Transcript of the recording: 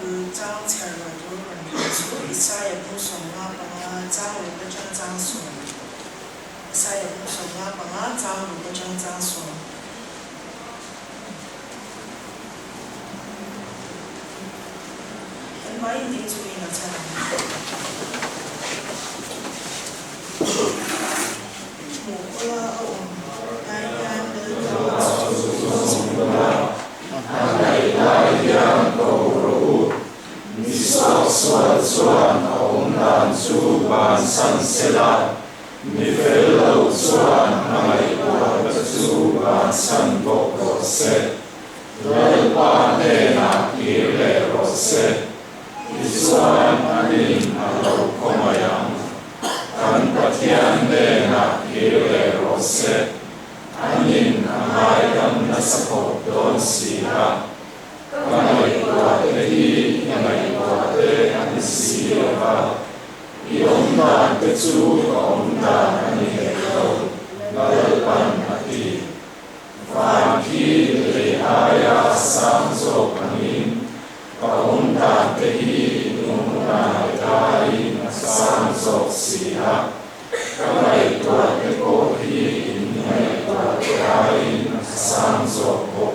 Bible chang chhiar rual tur rawn thlan chu Isaia bung 55 chang ruk atang chang sawm. Isaia bung 55 chang ruk atang chang sawm. Kan hmaiin ding chungin a chhan ang. Hmuh ula a awm lai hian Lalpa chu chhung ula. A hnaih lai hian ko rawh u. Mi suaksual chuan a awm dan chu bansan sela, mi fel lo chuan a ngaihtuahna chu bansan bawk rawh se. Lalpa hnenah kir leh rawh se. Tichuan anin a lo khawngaih ang. Kan Pathian hnenah kir leh rawh se. Anin a ngaidam nasa khawp dawn si a. Ka ngaihtuah te hi i ngaihtuah te a ni si lo va, i awm dan te chu ka awm dan a ni hek lo, Lalpan a ti. Van khi lei aia sang zawk angin ka awm dan te hi i awm dan te aiin a sang zawk si a, ka ngaihtuah te pawh hi in ngaihtuah te aiin a sang zawk bawk.